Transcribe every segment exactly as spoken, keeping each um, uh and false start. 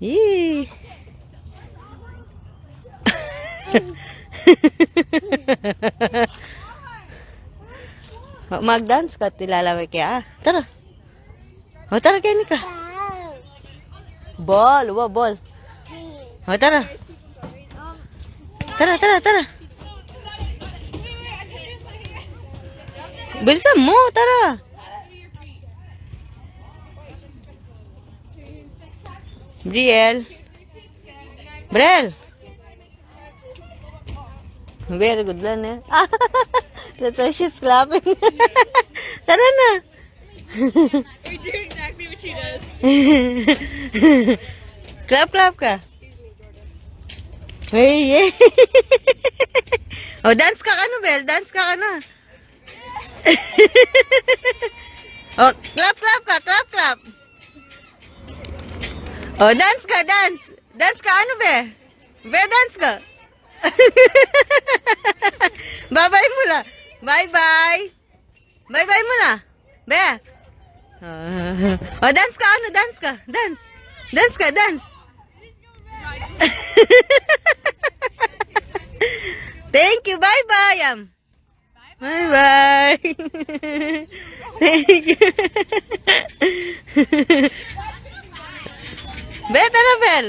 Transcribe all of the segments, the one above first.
Yee. Mag-dance ka, tilalaway kaya. Tara. O, tara, keni ka. Ball, wa, ball. O, tara. Tara, tara, tara. Bilisan mo, tara. Briel. Briel. Very good lang, eh. That's why she's clapping. Tara na. We're doing exactly what she does. Clap, clap ka. Hey, yeah. O, dance ka kanu, Bel. Dance ka kanu. O, clap, clap ka. Clap, clap. O, dance ka, dance. Dance ka, anu, be? Be, dance ka. Bye-bye mu la. Bye-bye. Bye-bye mu la. Be. O, dance ka, anu, dance ka. Dance. Dance ka, dance. Thank you, bye-bye, am. Bye-bye. Thank you. Be, tara, Bel.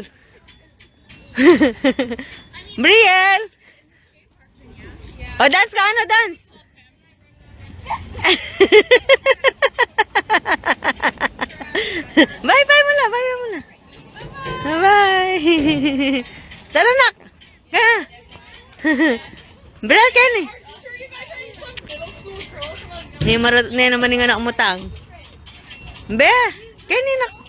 Briel. O, dance ka, anu, dance. Bye-bye mu la, bye-bye mu la. Bye-bye. Tara, nak. Ha? Bra, keni. Ni marut ne naman ing anak mu tang. Be, keni, nak.